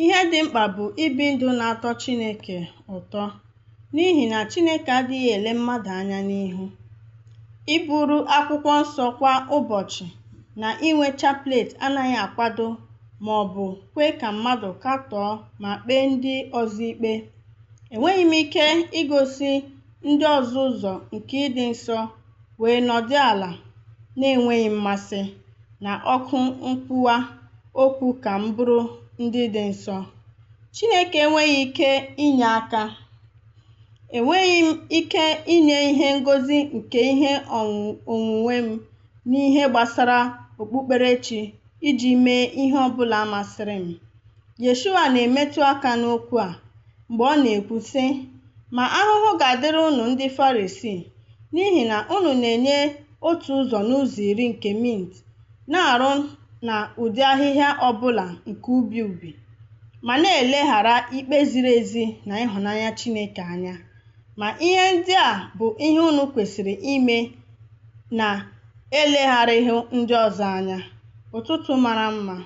Ihe dị mkpa bụ ibi ndụ na-atọ Chineke ụtọ, n'ihi na Chineke adịghị ele mmadụ anya n'ihu. Iburu Akwụkwọ Nsọ kwa ụbọchị na inwe chaplet anaghị akwado ma ọ bụ kwe ka mmadụ katọọ ma kpee ndị ọzọ ikpe. Enweghị m ike igosi ndị ọzọ ụzọ nke ịdị nsọ wee nọdụ ala na-enweghị mmasị na ọkụ nkwuwa okwu ka m bụrụ ndị dị nsọ. Chineke enweghị ike inye aka. Enweghị m ike inye ihe ngosi nke ihe onwunwe m n'ihe gbasara okpukperechi iji mee ihe ọ bụla masịrị m. Yeshua na-emetụ aka n'okwu a mgbe ọ na-ekwu, sị, Ma ahụhụ ga-adịrị unu ndị Farisii, n'ihi na unu na-enye otu ụzọ n'ụzọ iri nke mint na arụ na ụdị ahịhịa ọ bụla nke ubi ubi, ma na-eleghara ikpe ziri ezi na ịhụnanya Chineke anya. Ma ihe ndị a bụ ihe unu kwesịrị ime na-elegharaghị ndị ọzọ anya. Ụtụtụ mara mma.